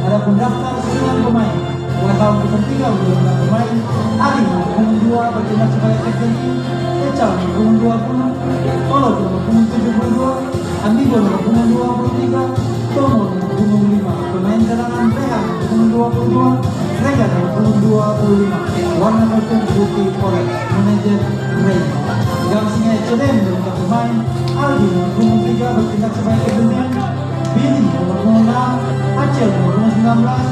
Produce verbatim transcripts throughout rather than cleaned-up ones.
Adapun daftar sembilan pemain, W H untuk tiga puluh dua pemain, Ari nomor punggung dua bertindak sebagai kapten tim, Ecal nomor punggung dua puluh, Olo nomor punggung tujuh puluh dua, Amigo nomor punggung dua puluh tiga, Tomo nomor punggung lima, pemain cadangan Rehan nomor punggung dua puluh dua, Rega nomor punggung dua puluh lima, warna kostum putih oranye, manajer Rey. Gang Singa C D M berempat pemain, Aldi nomor punggung tiga bertindak sebagai kapten tim, Billy nomor punggung enam, Acel nomor punggung sembilan belas,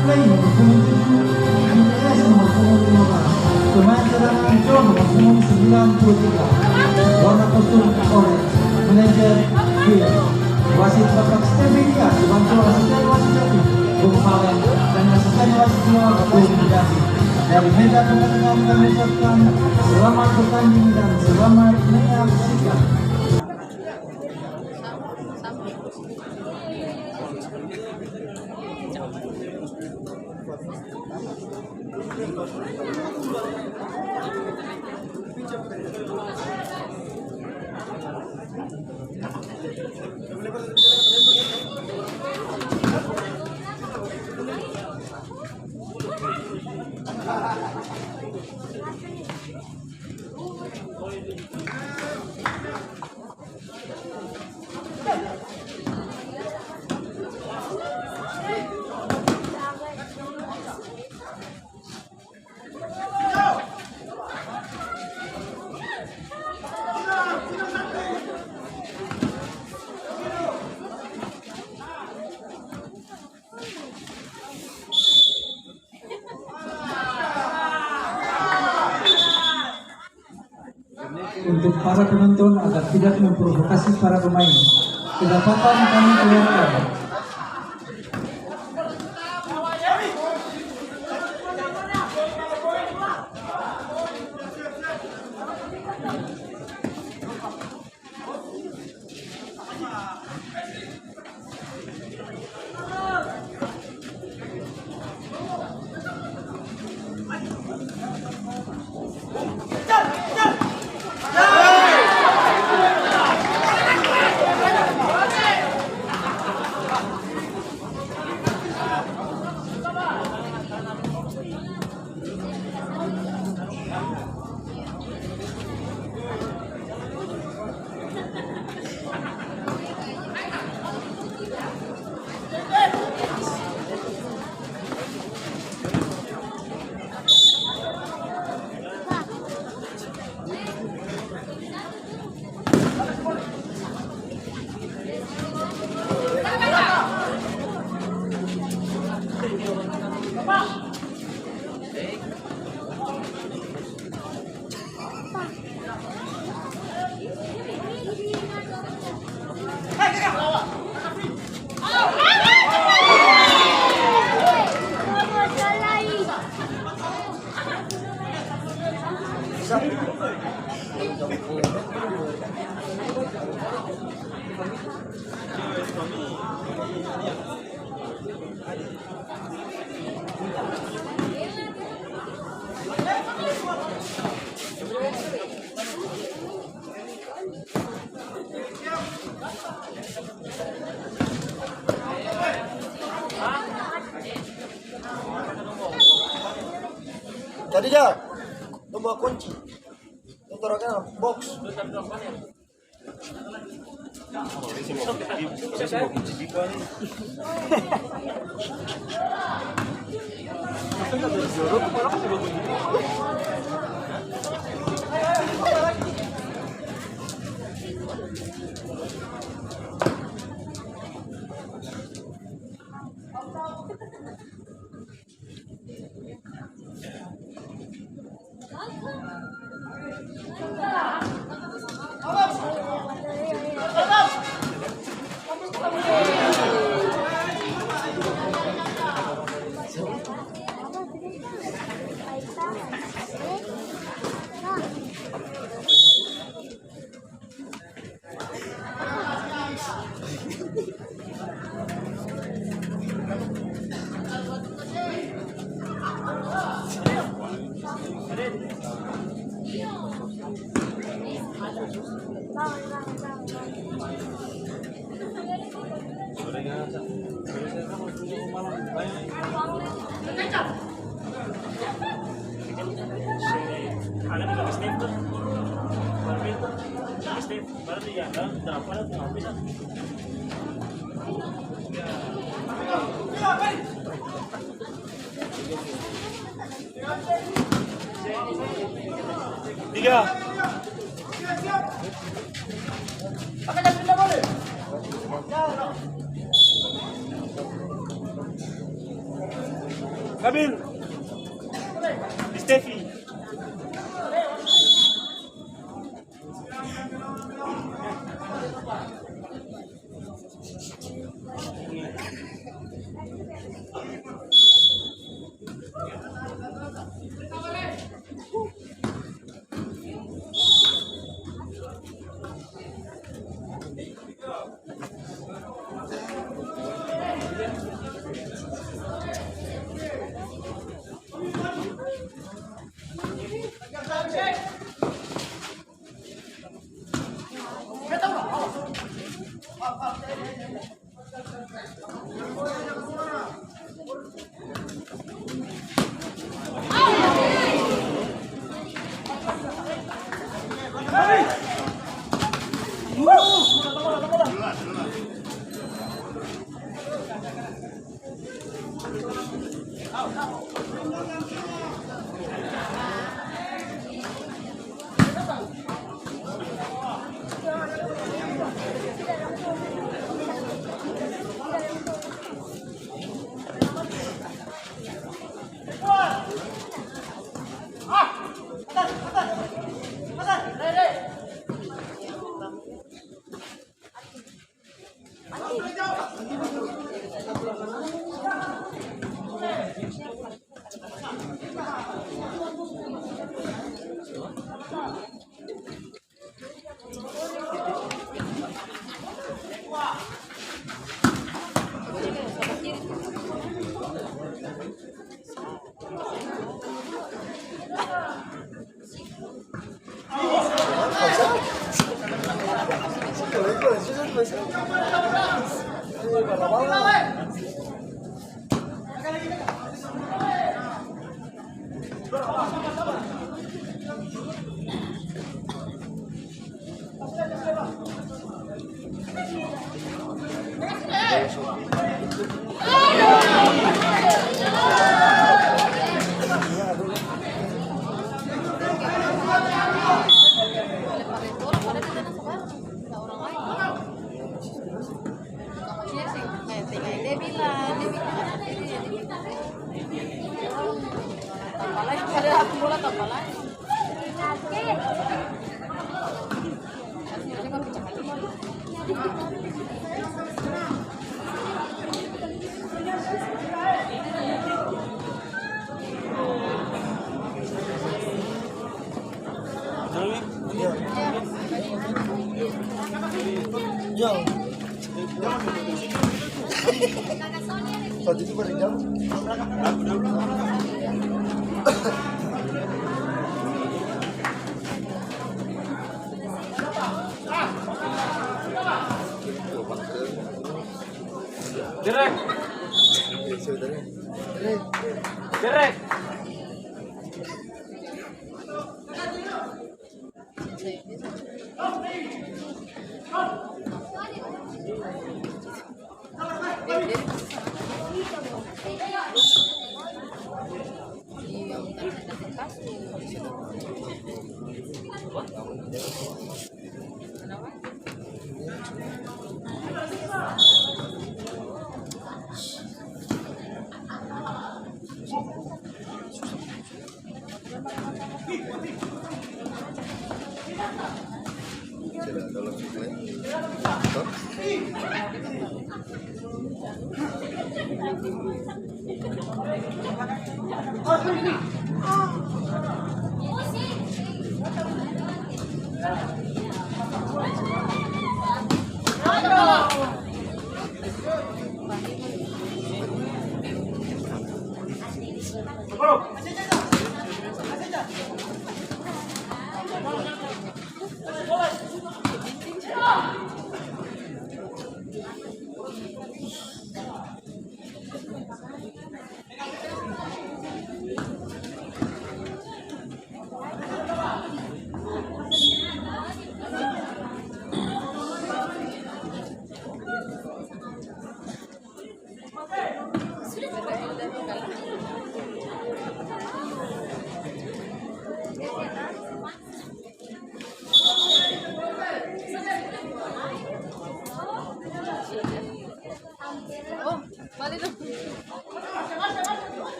Clay nomor punggung tujuh, J P S nomor punggung lima belas. Pemain cadangan John nomor punggung sembilan puluh tiga. Warna kostum orange. Manajer Phil. Wasit Bapak Stephen Dias, dibantu asisten wasit satu, Bung Palen, dan asisten wasit dua, Bung David. Dari meja pertandingan kami ucapkan selamat bertanding dan selamat menyaksikan. Untuk para penonton agar tidak memprovokasi para pemain, kedapatan kami keluarkan. Jadi ja, tong bawa kunci. Tong taru akang box. Tiga. Kabil. Stefi. Derek. Derek.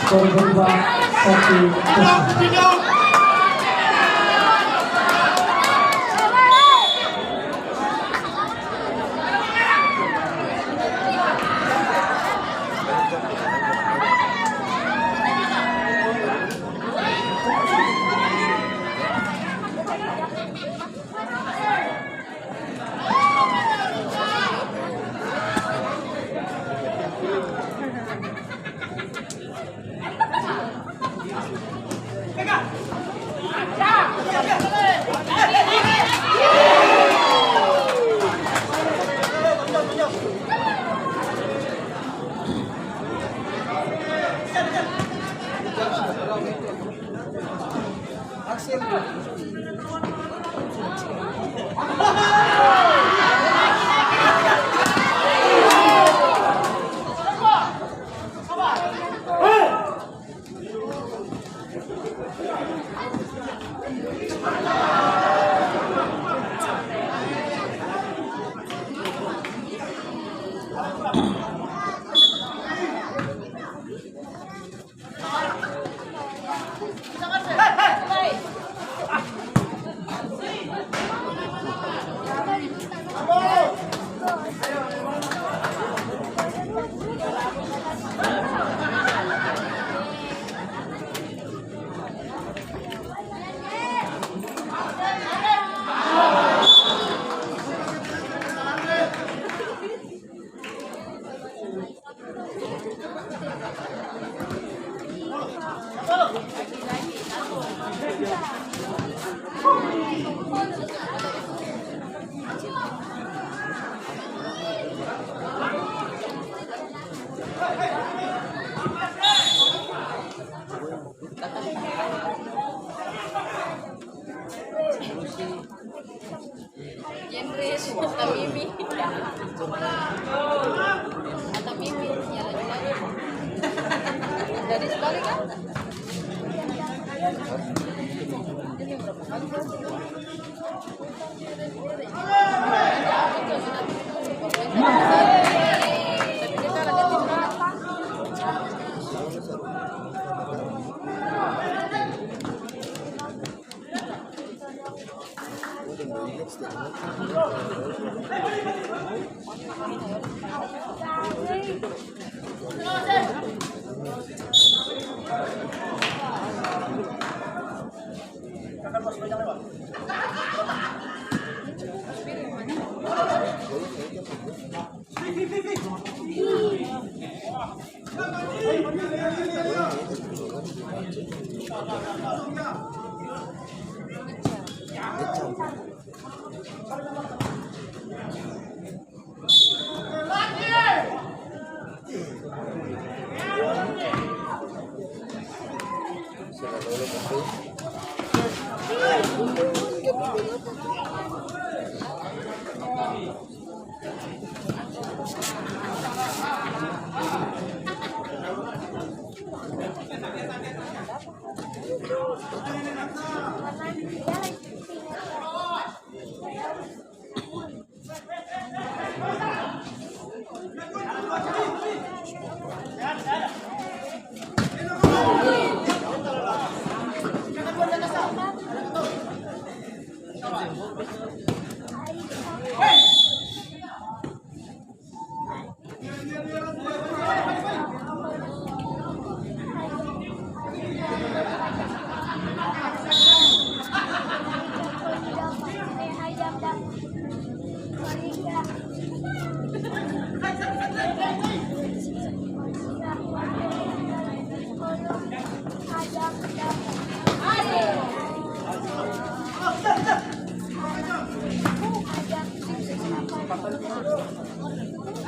Skor berubah satu kosong. Jembreng, mata mimi. Mata mimi, ya, laju-laju. Jadi sekali kan? Ini berapa kali kan?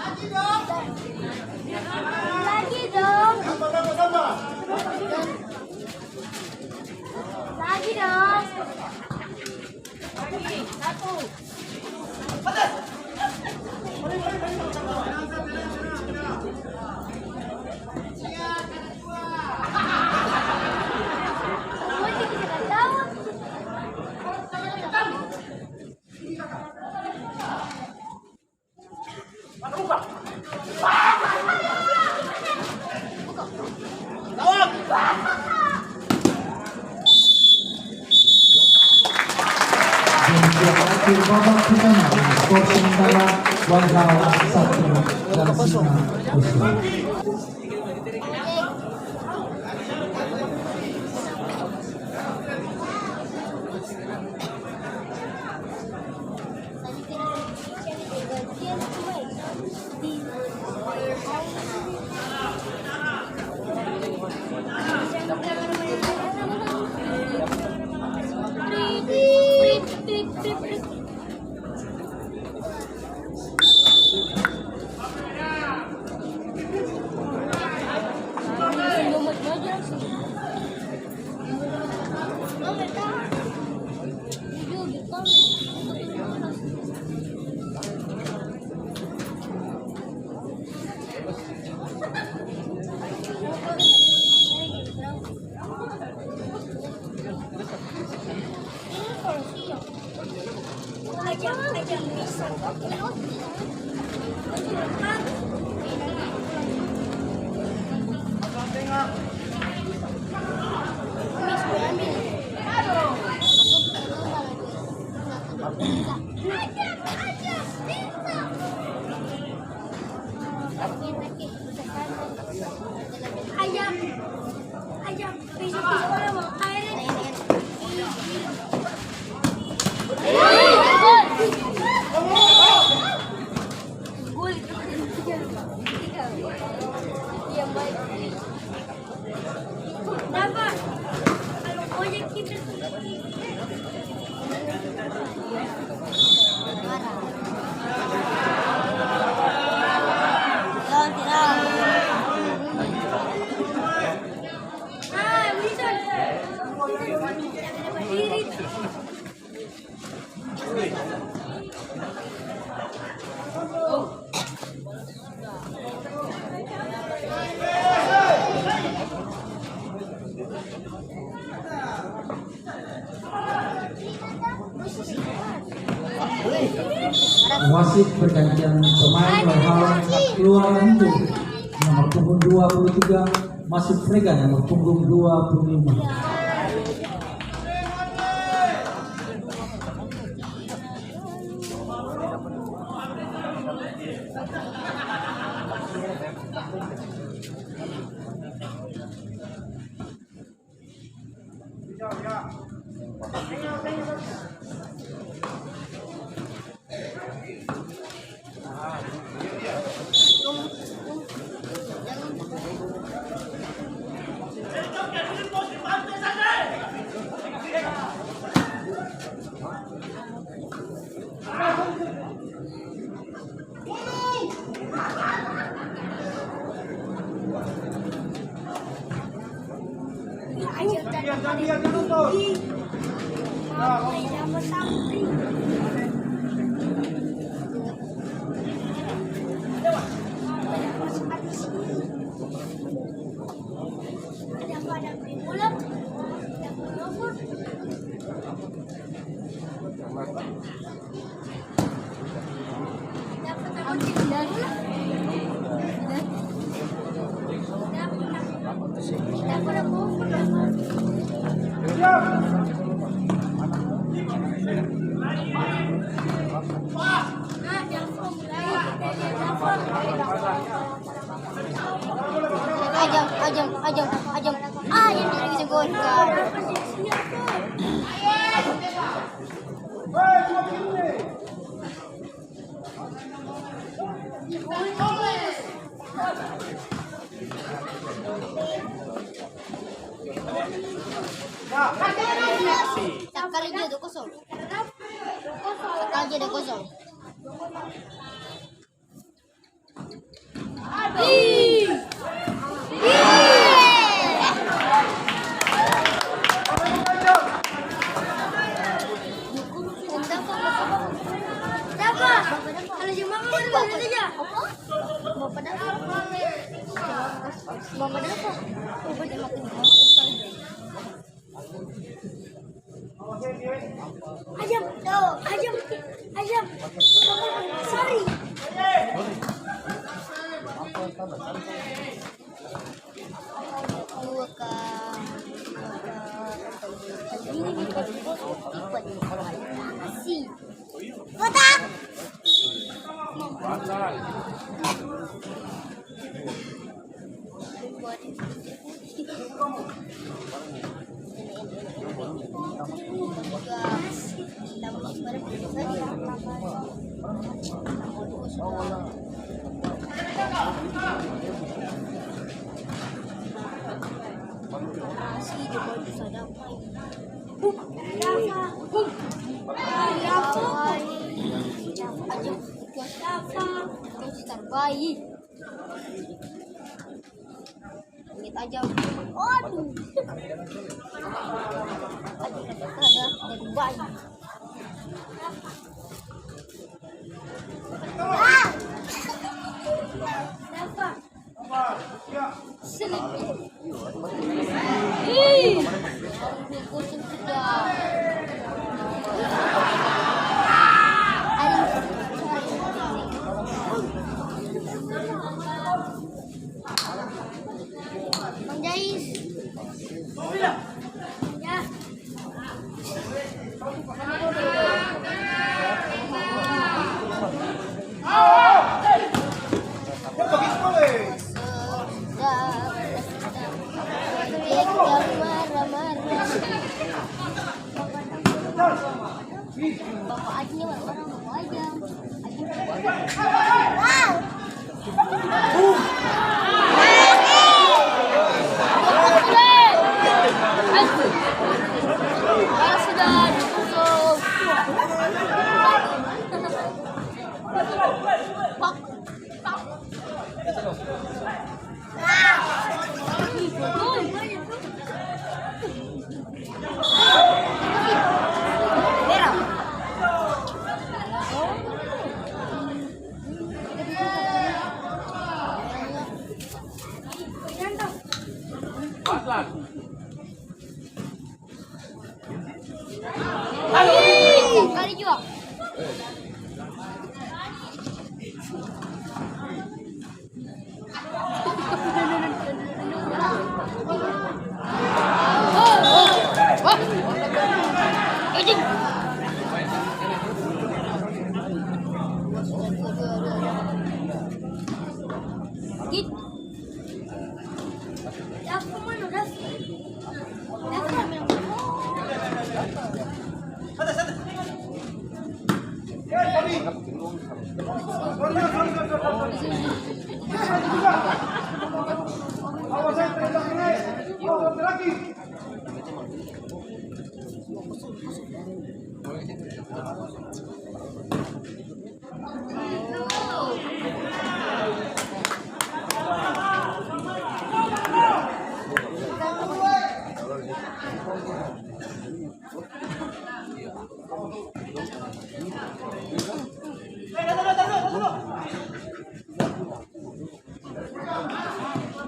Lagi dong. Lagi dong. Lagi, satu. Demikian akhir babak pertama, skor sementara Wainhao satu, Gansina kosong. Wasit pergantian pemain berhalangan keluar untuk nomor punggung dua puluh tiga, Masuk Fregan nomor punggung dua puluh lima. Ajam, ajam, ajam, ajam. Ah, yang tidak bisa gol, kan. Sakali jua dua kosong. Sakali jua dua kosong. Ayam, ayam, ayam. Sorry. Kotak. Terbaik. Ini tajam. Aduh. Aduh, ada, ada dua ini. Ah! Ih. Bang Jais. Ya. Ih, tiap kali jua.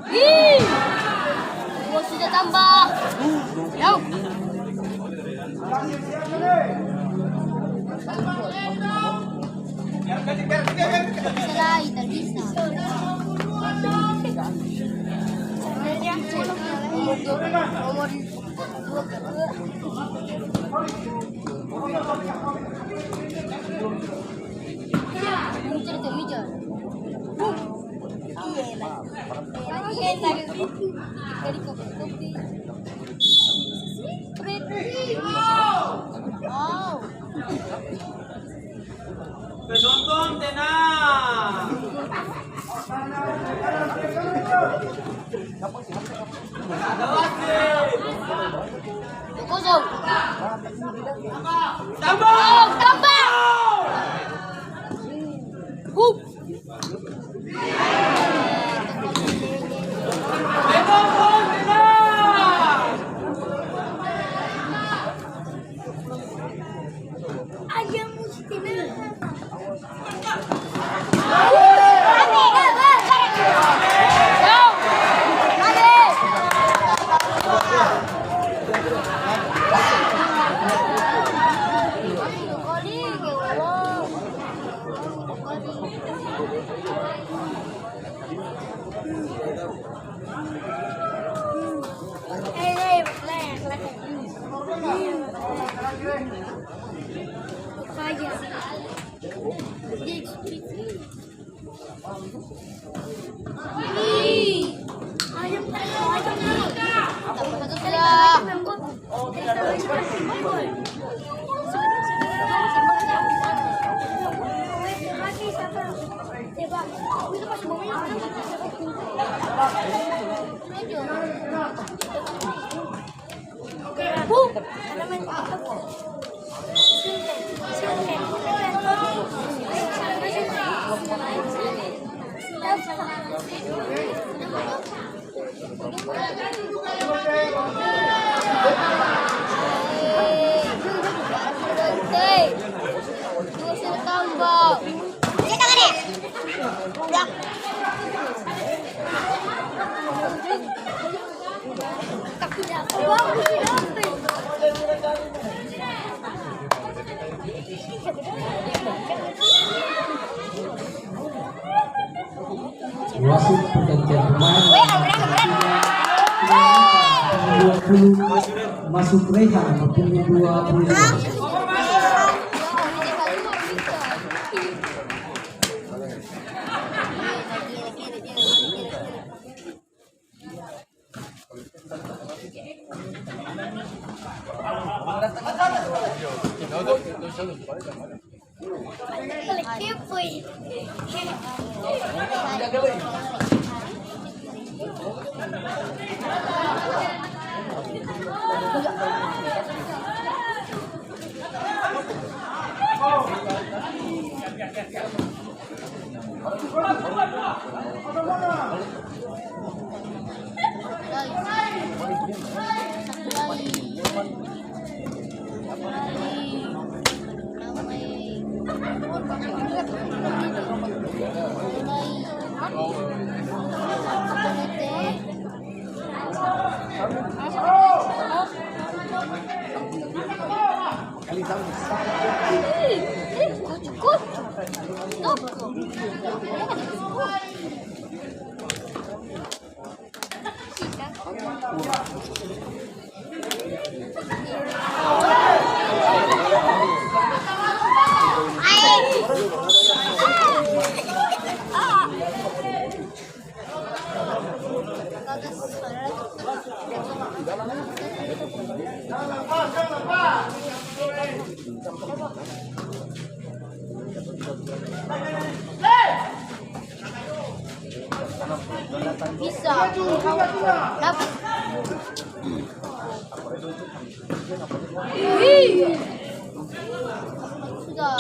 Ih, gua sudah tambah. Yuk. Bisa lai, tak bisa. Nomor dua. Penonton tenang. Kosong. Tambah. Tambah. Hup. Wasit pergantian pemain. Dua puluh masuk Rehan, nomor punggung dua puluh lima. Bisa. Dapet. Sudah.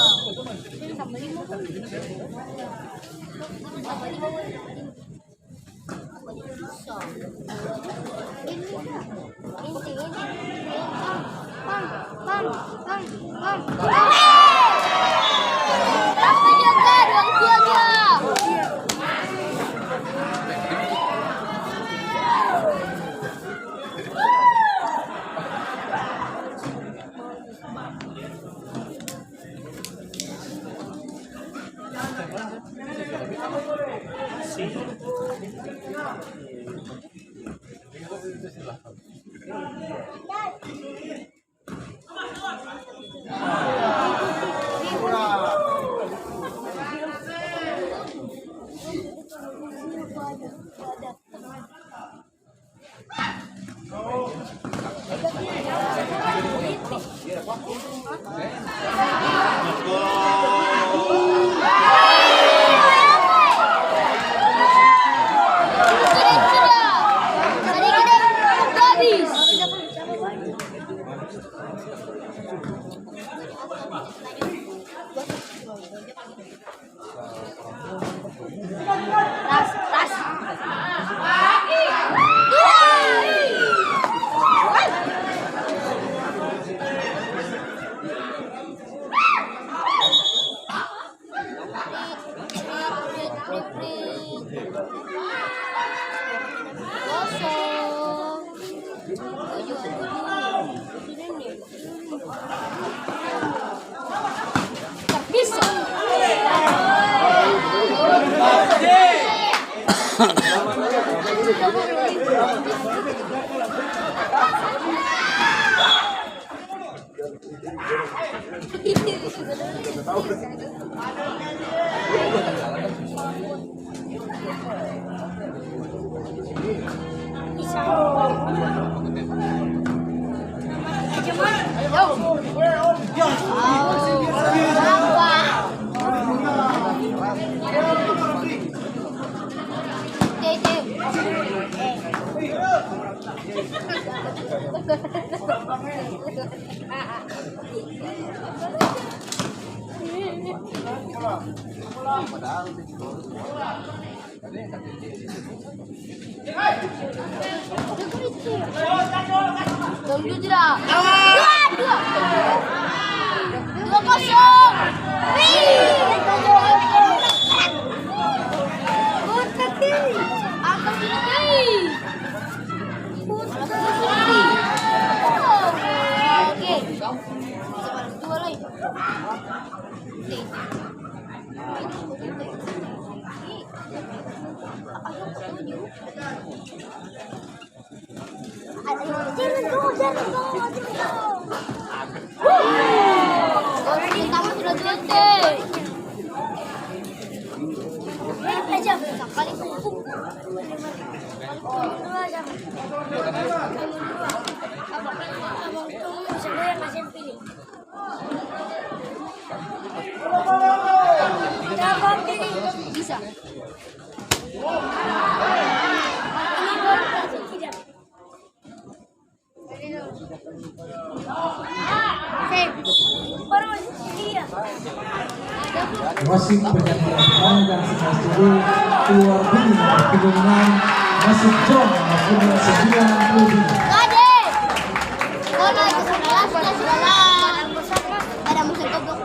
Tunggu tidak? Dua, dua. Dua kosong. Wih. Angkat diri. Oke. Dua lagi. Bisa. Wasit pengantin pemain dan sebelas dulu keluar dulu nomor punggung enam, masuk John nomor punggung sembilan puluh lima. Kade! Bola itu sudah lah, sudah, sudah lah. Ada musuh goblok.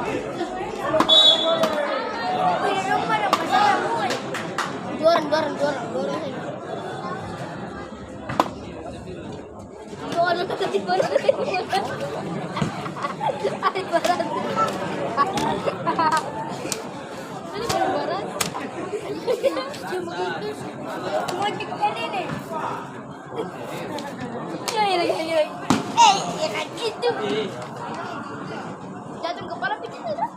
Dorong, dorong, dorong, dorong. Jatuh kepala pijit aja.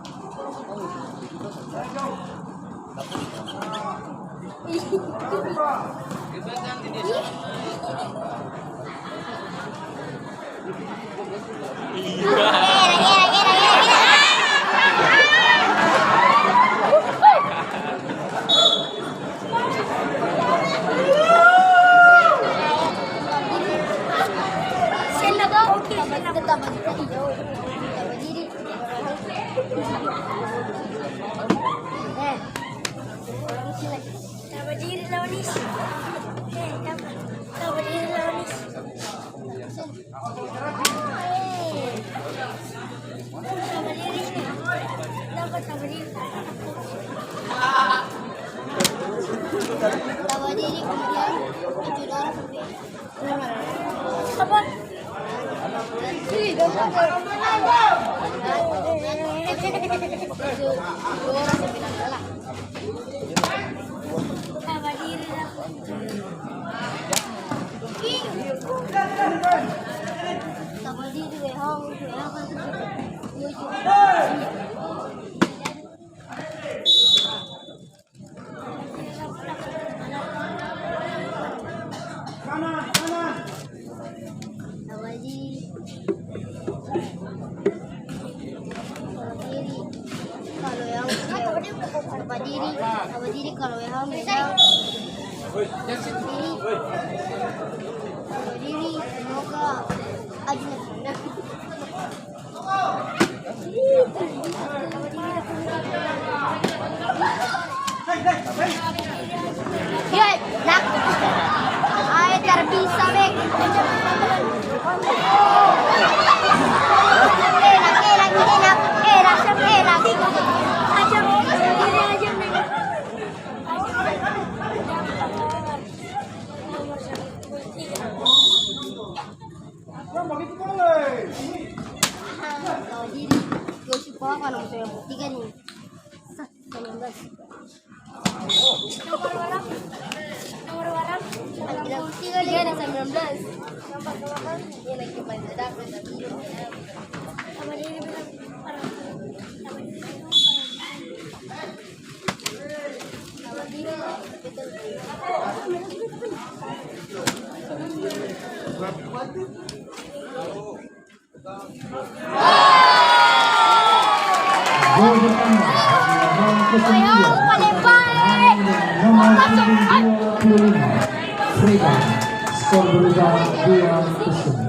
Tabadiri lawan isi. Eh, taba-, tabadiri lawan isi. Tabadiri ini. Taba tabadiri. Tabadiri kemudian tujuh orang sampai. Tabadiri. Tabadiri. Kalo yang, tabadiri, tabadiri kalo yang tabadiri. Tabadiri, semoga aja. Iya, nak. Ae, tar bisa, Bek. Enak, enak, enak, enak, enak. Nah, bagitu boleh. Tahu diri. Gua suka kalau misalnya tiga nih. Satu, sembilan belas. Nomor berapa? Nomor berapa? Sembilan puluh tiga nih, sembilan belas. Nomor berapa? Ini lagi main sedap, main sedap. Sama dia bilang, orang. Sama dia bilang, orang. Gol pertama bagi lawan kesembilan, nomor punggung dua puluh lima, Freda. Skor berubah dua kosong.